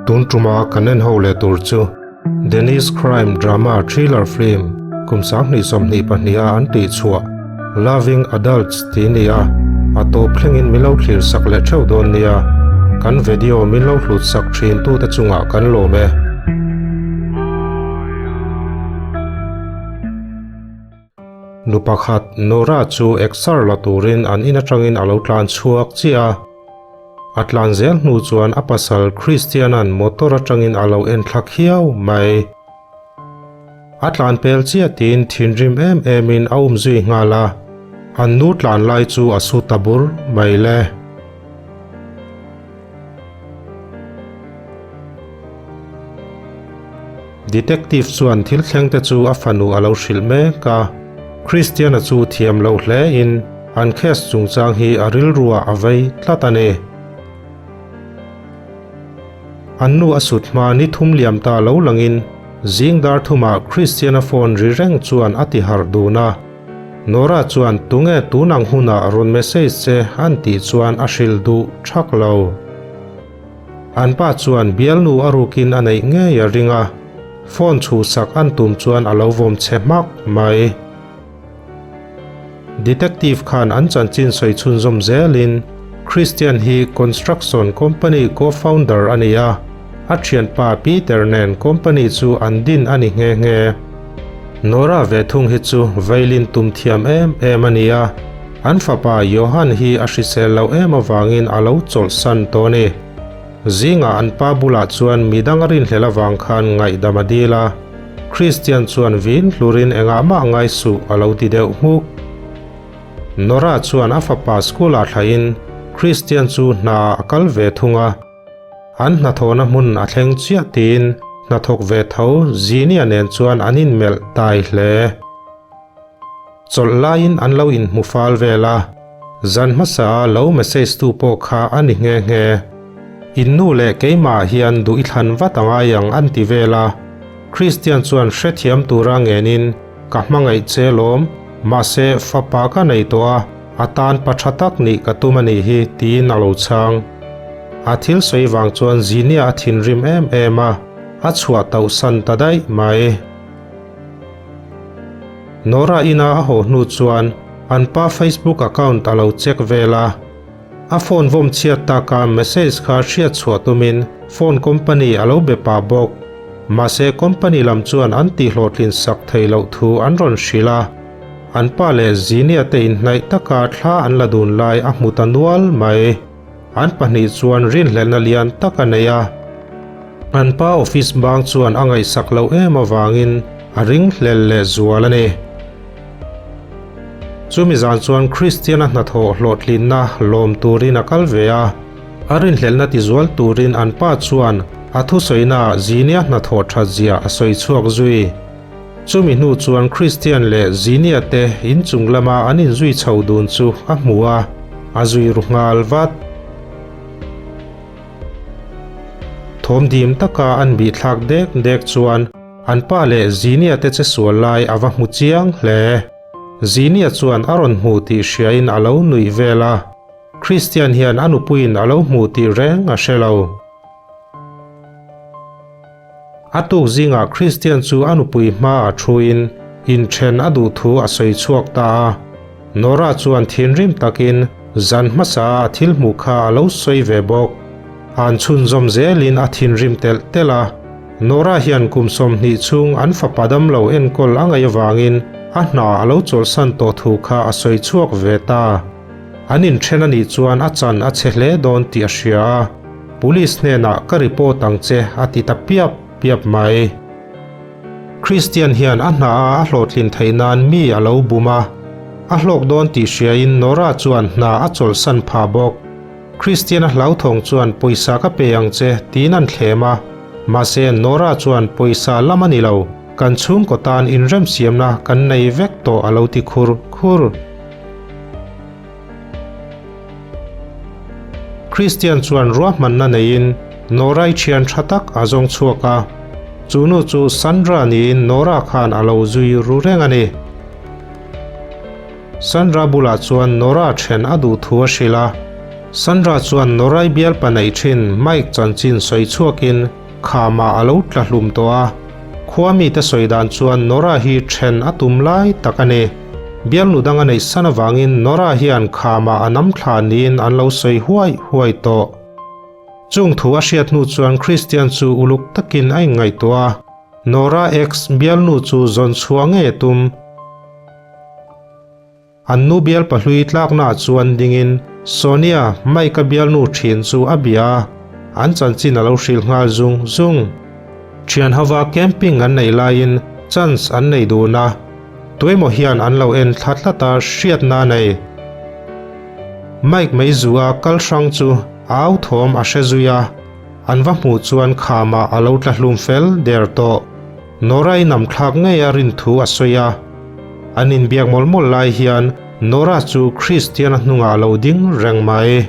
Tun tuma kan en ho leh tur chu Danish crime drama thriller film kum 2022 a an tih chhuah Loving Adults tih ni a, a tawp thlengin min lo thlir sak leh theuh dawn nia. Kan video min lo hlut sak thin tute chungah kan lawm e. Nu pakhat Nora chu exer la turin an in atangin a lo tlan chhuak chiah a. A tlan zel hnu chuan a pasal Christian-a'n motor atangin a lo en thla khiau mai. A tlan pel chiah tiin thinrim em emin a um zui nghal a, an nu tlan lai chu a su ta bur mai le. Detective chuan thil thleng te chu a fanu a lo hrilh mek a, Christian-a chu thiam loh hle in an case chungchang hi a rilruah a vei tlat a ni. An nu a sut hma ni thum liam ta lo langin zing dar thumah Christian-a phone ri reng chuan a ti harh dun a. Nora chuan tunge tun ang hunah rawn message che an tih chuan a hrilh duh thak lo. An pa chuan bialnu a rukin a neih ngei a ring a, phone chhuhsak an tum chuan a lo vawm che hmak mai. Detective khan an chanchin sawi chhunzawm zelin Christian hi construction company co-founder a ni a, a thianpa Peter nen company chu an din a ni nghe nghe. Nora ve thung hi chu veilin tum thiam em em a ni a, an fapa Johan hi a hrisel loh em avangin a lo chawlhsan tawh a ni. Zingah an pa bulah chuan midang a rinhlelh avang khan ngaihdam a dil a, Christian chuan vin hlurin engah mah ngai suh a lo ti deuh hmuk. Nora chuan a fapa school-ah thlahin Christian chu hna a kal ve thung a, An hnathawhna hmun a thleng chiah tiin hnathawk ve tho Zinia nen chuan an inmelh tai hle. Chawlh laiin an lo inhmu fal vel a, zan hmasa a lo message tu pawh kha a ni nghe nghe. In nu leh keimah hian duh i thlan vat a ngai ang an ti vel a, Christian chuan hrethiam tura ngenin ka hmangaih che lawm, mahse fapa ka nei tawh a, A tan pa tha tak nih ka tum a nih hi tiin a lo chhang. A thil sawi vang chuan Zinia a thinrim em em a, a chhuah tauh san ta daih mai. Nora ina a haw hnu chuan an pa Facebook account a lo check vel a. A phone vawm chhiat taka message kha hriat chhuah tumin phone company a lo be pah bawk. Mahse company lam chuan an tihhlawhtlin sak thei loh thu an rawn hrilh a. An pa leh Zinia te inhnaih taka thla an la dun lai a hmu ta nual mai. An pahnih chuan rinhlelhna lian tak a nei a. An pa office bang chuan a ngaihsak loh em avangin a ringhlel leh zual a ni. Chumi zan chuan Kristiana hnathawh hlawhtlinna lawm turin a kal ve a. A rinhlelhna tizual turin an pa chuan a thusawinaah Zinia hnathawh thatzia a sawi chhuak zui. Chumi hnu chuan Christian leh Zinia te inchung lama an inzui chho dun chu a hmu a, a zui ru nghal vat. Thawm dim taka an bih thlak dek dek chuan an pa leh Zinia te che sual lai a va hmu chiang hle. Zinia chuan a rawn hmu tih hriain a lo nuih vel a, Christian hian a nupuiin a lo hmu tih reng a hre lo. A tuk zingah Christian chu a nupui hmaah thuin inthen a duh thu a sawi chhuak ta a. Nora chuan thinrim takin zan hmasa a thil hmuh kha a lo sawi ve bawk. An chhunzawm zelin a thinrim telh telh a. Nora hian kum 20 chhung an fapa damlo enkawl a ngaih avangin a hna a lo chawlhsan tawh thu kha a sawi chhuak ve ta. An inthen a nih chuan a chan a chhe hle dawn tih a hria a. Police hnenah ka report ang che a ti ta piap piap mai. Christian hian a hna a a hlawhtlin theih nan mi a lo bum a, a hlawk dawn tih hriain Nora chuan hna a chawlhsan phah bawk. Christian a hlauthawng chuan pawisa ka pe ang che tiin an thlem a, mahse Nora chuan pawisa lam a ni lo, kan chhungkaw tan inremsiamna kan nei vek tawh a lo ti khur khur. Christian chuan ruahmanna neiin Nora-i thian tha tak a zawng chhuak a, chu nu chu Sandra niin Nora khan a lo zui ru reng a ni. Sandra bulah chuan Nora then a duh thu a hrilh a. Sandra chuan Norai bialpa neih thin Mike chanchin sawi chhuakin khamah a lo tla hlum tawh a. Khua mite sawi dan chuan Nora hi then a tum lai tak a ni. Bialnu dang a neih san avangin Nora hian khamah a nam thla niin an lo sawi huai huai tawh. Chung thu a hriat hnu chuan Christian chu uluk takin a inngaihtuah a, Nora ex bialnu chu zawn chhuah ngei a tum. An nu bial pahlui tlaknaah chuan dingin Sonia, Mike-a bialnu thin chu a bia a, an chanchin a lo hrilh nghal zung zung. Thian hova camping an neih laiin chance an nei dun a, tuemaw hian an lo en thla tlat a hriatna a nei. Mike Meizua kal hrang chu au thawm a hre zui a, an va hmuh chuan khamah a lo tla hlum fel der tawh. Nora-i nam thlak ngei a rin thu a sawi a. An inbiak mawlh mawlh lai hian Nora chu Christian-a hnungah a lo ding reng mai.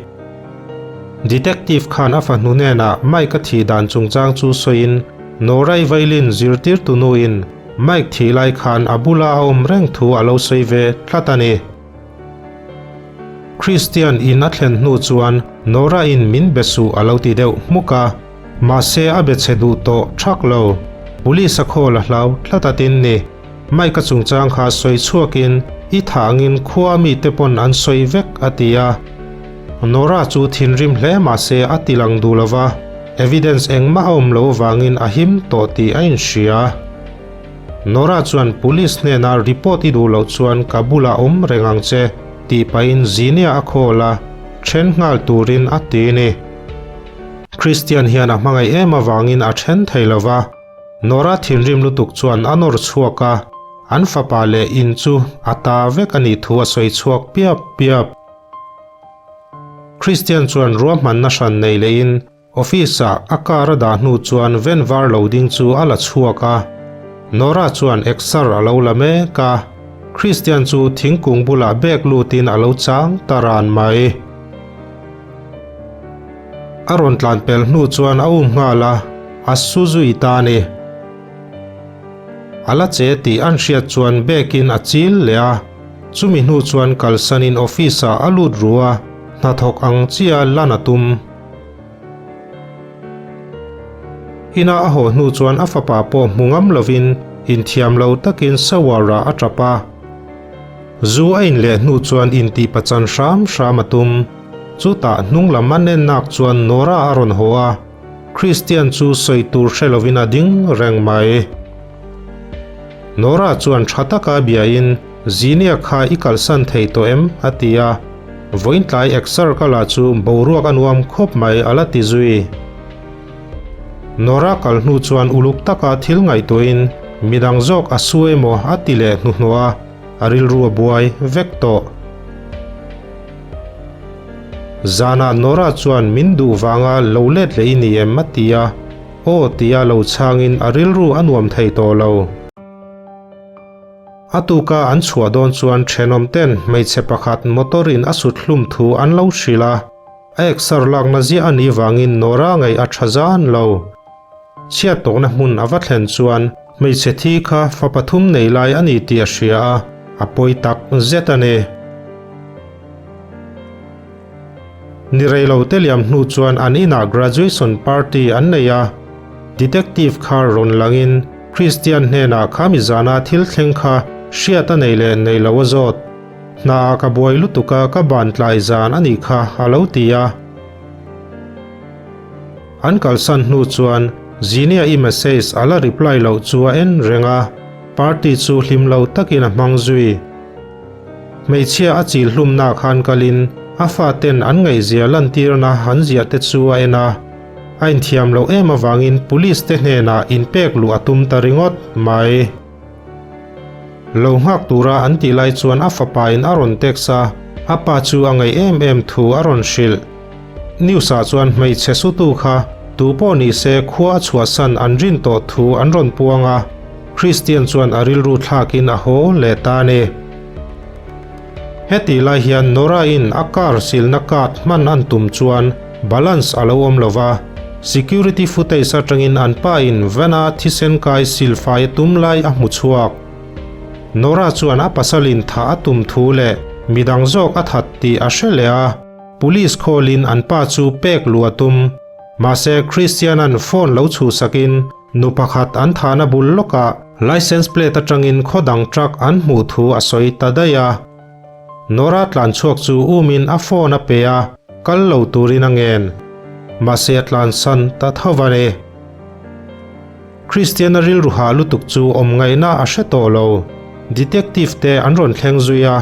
Detective khan a fahnu hnenah Mike-a thih dan chungchang chu sawiin Nora-i vailin zirtirtu nuin Mike thih lai khan a bula a awm reng thu a lo sawi ve tlat a ni. Christian in a thlen hnu chuan Nora-in min be suh a lo ti deuh hmuk a. Mahse a be chhe duh tawh thak lo. Police a khawl a hlau tlat a tin ni. Mike-a chungchang kha sawi chhuakin i thah angin khua mite pawn an sawi vek a ti a. Nora chu thinrim hle mahse a ti lang duh lova, evidence engmah a awm lo vangin a him tawh tih a inhria. Nora chuan police hnena report i duh loh chuan ka bulah awm reng ang che tih pahin Zinia a call a, then nghal turin a ti ni. Christian hian a hmangaih em avangin a then thei lo va, Nora thinrim lutuk chuan a nawr chhuak a, an fapa leh in chu a ta vek a nih thu a sawi chhuak piap piap. Christian chuan ruahmanna hran nei lehin office-ah a car a dah hnu chuan van var lo ding chu a la chhuak a, Nora chuan exer a lo la mek a, Christian chu thingkung bulah bag lutin a lo chang ta ran mai. A rawn tlan pel hnu chuan a um nghal a, a su zui ta a ni. A la che tih an hriat chuan bag-in a chil leh a, chumi hnu chuan kalsanin office-ah a lut ru a, hnathawk ang chia lan a tum. Ina a haw hnu chuan a fapa pawh hmu ngam lovin inthiam lo takin shower-ah a tap a. Zu a inleh hnu chuan intihpachan hram hram a tum. Chutah hnung lam a nennak chuan Nora a rawn haw a, Christian chu sawi tur hre lovin a ding reng mai. Nora chuan tha taka biain, Zinia kha i kalsan thei tawh em? a ti a, vawiin tlai exer ka la chu boruak a nuam khawp mai a la ti zui. Nora kal hnu chuan uluk taka thil ngaihtuahin midang zawk a su emaw a ti leh hnuhnawh a, a rilru a buai vek tawh. Zanah Nora chuan min duh vanga lo let leh i ni em a ti a, aw tia lo chhangin a rilru a nuam thei tawh lo. A tuka an chhuah dawn chuan thenawm ten hmeichhe pakhat motor in a sut hlum thu an lo hrilh a, a exer lakna ziah a nih vangin Nora ngaih a tha zan lo. Chhiat tawkna hmun a va thlen chuan hmeichhe thi kha fa pathum nei lai a ni tih a hria a, a pawi tak zet a ni. Ni rei lo te liam hnu chuan an inah graduation party an nei a, detective kha rawn langin Christian hnenah kha mi zana thil thleng kha hriat a nei leh nei lo a zawt. Hna ah ka buai lutuk a ka ban tlai zan a nih kha a lo ti a. An kalsan hnu chuan Zinia i message a la reply loh chu a en reng a, party chu hlim lo takin a hmang zui. Hmeichhia a chil hlumna khan kalin a faten an ngaihzia lantirna an ziah te chu a en a, a inthiam loh em avangin police te hnenah inpek luh a tum ta ringawt mai. Lo nghak tura an tih lai chuan a fapa in a rawn text a, a pa chu a ngaih em em thu a rawn hrilh. News ah chuan hmeichhe sutu kha tu pawh ni se khua a chhuahsan an rin tawh thu an rawn puang a, Christian chuan a rilru thlakin a haw leh ta a ni. Hetih lai hian Nora in a car silna card hman an tum chuan balance a lo awm lo va, security footage atangin an pa in van a thisen kai silfai a tum lai a hmu chhuak. Nora chuan a pasal in thah a tum thu leh. Midang zawk a that tih a hre leh a, police call in an pa chu pek luh a tum. Mahse Christian-a'n phone lo chhuhsakin nu pakhat an thahna bul lawkah license plate atangin khaw dang truck an hmuh thu a sawi ta daih a. Nora tlan chhuak chu umin a phone a pe a, kal lo turin a ngen. Mahse a tlansan ta tho a ni. Christian-a rilru hah lutuk chu awm ngaihna a hre tawh lo. Detective te an rawn thleng zui a,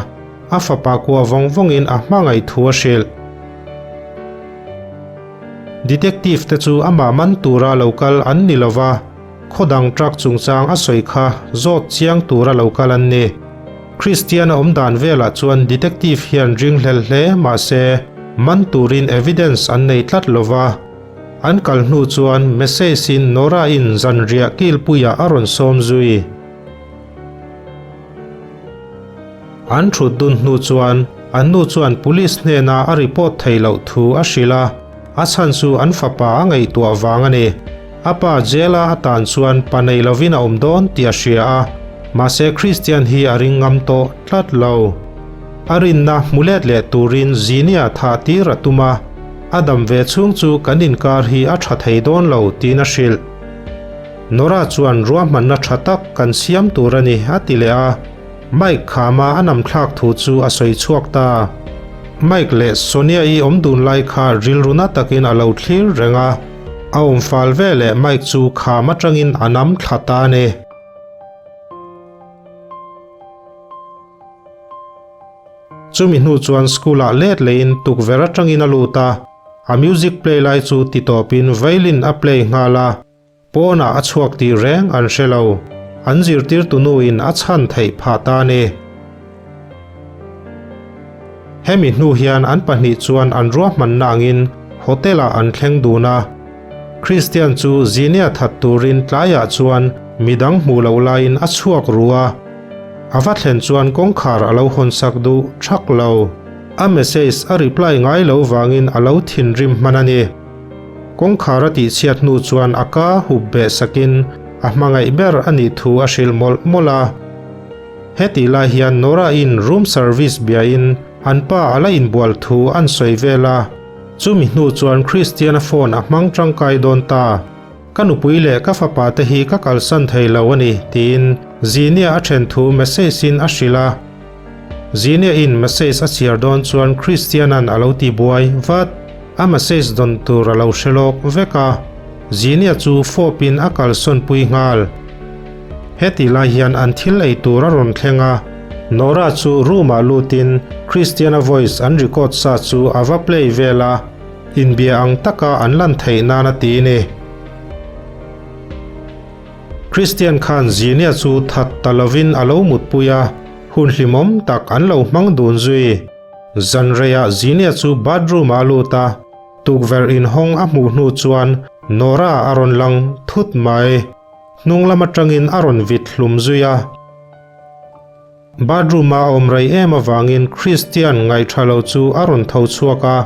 a fapa kua vawng vawngin a hmangaih thu a hrilh. Detective te chu amah man tura lo kal an ni lo va, khaw dang truck chungchang a sawi kha zawt chiang tura lo kal an ni. Christian-a awm dan velah chuan detective hian ringhlel hle mahse man turin evidence an nei tlat lo va. An kal hnu chuan message in Nora in zanriah kilpuiah a rawn sawm zui. An thut dun hnu chuan an nu chuan police hnena a report theih loh thu a hrilh a, a chhan chu an fapa a ngaihtuah vang a ni. A pa jail a atan chuan pa nei lovin a awm dawn tih a hria a, mahse Christian hi a ring ngam tawh tlat lo. A rinna hmu let leh turin Zinia thah tir a tum a, a dam ve chhung chu kan inkar hi a tha thei dawn lo tiin a hrilh. Nora chuan ruahmanna tha tak kan siam tur a ni a ti leh a, Mike khama a nam thlak thu chu a sawi chhuak ta. Mike leh Sonia-i awm dun lai kha rilruna takin a lo thlir reng a, a awm fal ve leh Mike chu kham atangin a nam thla ta a ni. Chumi hnu chuan school ah let lehin tukverh atangin a lut a, a music play lai chu ti tawpin violin a play nghal a, pawnah a chhuak tih reng an hre lo, an zirtirtu nuin a chhan theih phah ta a ni. Hemi hnu hian an pahnih chuan an ruahmanna angin hotel ah an thleng dun a, Christian chu Zinia that turin tlaiah chuan midang hmuh loh laiin a chhuak ru a, A va thlen chuan kawngkhar a lo hawn sak duh thak lo. A message a reply ngai lo vangin a lo thinrim hman a ni. Kawngkhar a tihchhiat hnu chuan a ka hup beh sakin a hmangaih ber a nih thu a hrilh mawlh mawlh a. Hetih lai hian Nora-in room service biain an pa a la inbual thu an sawi vel a. Chumi hnu chuan Christian-a phone a hmang tangkai dawn ta. Ka nupui leh ka fapa te hi ka kalsan thei lo a ni, tiin Zinia a then thu message in a hrilh a. Zinia in message a chhiar dawn chuan Christian-a'n a lo ti buai vat. A message dawn tur a lo hre lawk vek a. Zinia chu fawp in a kalsawn pui nghal. Heti lai hian an thil ei tur a rawn thleng a. Nora chu room ah lut in Christian-a voice an record sa chu a va play vel a. Inbia ang taka an lan theih nan a ti ni. Christian khan Zinia chu that ta lovin a lo mutpui a, hun hlimawm tak an lo hmang dun zui. Zanreiah Zinia chu bathroom ah a lut a, tukverh inhawng a hmuh hnu chuan Nora a rawn lang thut mai. Hnung lam atangin a rawn vit hlum zui a. Bathroom a awm rei em avangin Christian ngaihṭha lo chu a rawn tho chhuak a,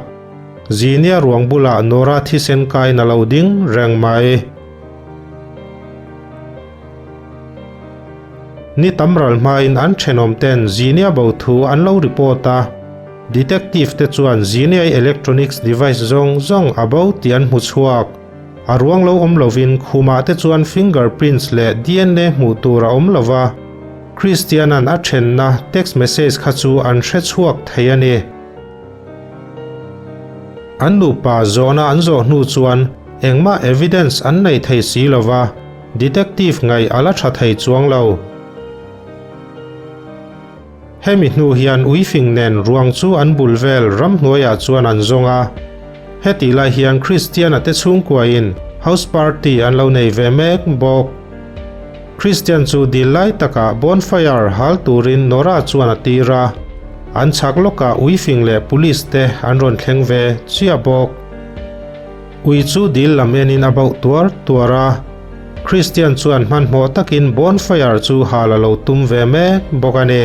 Zinia ruang bulah Nora thisen kaiin a lo ding reng mai. Ni tam ral hmain an ṭhenawm ten Zinia bo thu an lo report a, detective te chuan Zinia-i electronics device zawng zawng a bo tih an hmu chhuak. A ruang lo awm lovin khumah te chuan fingerprints leh DNA hmuh tur a awm lova. Christian-a'n a thenna text message kha chu an hre chhuak thei a ni. An nupa zawhna an zawh hnu chuan engmah evidence an nei thei si lo va, detective ngaih a la tha thei chuang lo. Hemi hnu hian uifing nen ruang chu an bul vel ramhnuaiah chuan an zawng a. Hetih lai hian Christian-a te chhungkuain house party an lo nei ve mek bawk. Christian chu dil lai takah bonfire hal turin Nora chuan a tir a, an chhak lawkah uifing leh police te an rawn thleng ve chiah bawk. Ui chu dil lam enin a bauh tuar tuar a, Christian chuan hmanhmawh takin bonfire chu hal a lo tum ve mek bawk a ni.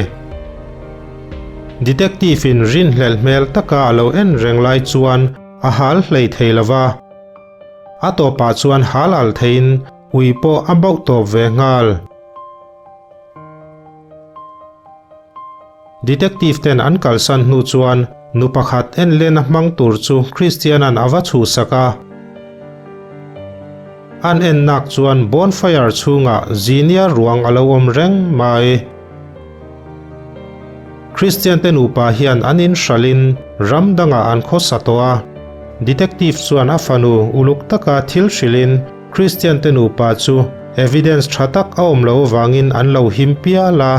Detective in rinhlelh hmel taka a lo en reng lai chuan a hal hlei thei lova, a tawpah chuan hal al theiin Ui pawh a bauh tawp ve nghal. Detective ten an kalsan hnu chuan nu pakhat en lena hmang tur chu Christian-a'n a va chhuhsak a. An en nak chuan bonfire chhungah Zinia ruang a lo awm reng mai. Christian te nupa hian an inhralhin ram dangah an khawsa tawh a. Detective chuan a fanu uluk taka thil hrilhin Christian te nupa chu evidence tha tak a awm loh avangin an lo him pial a.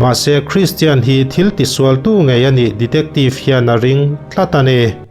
Mahse Christian hi thil tisualtu ngei a nih detective hian a ring tlat a ni.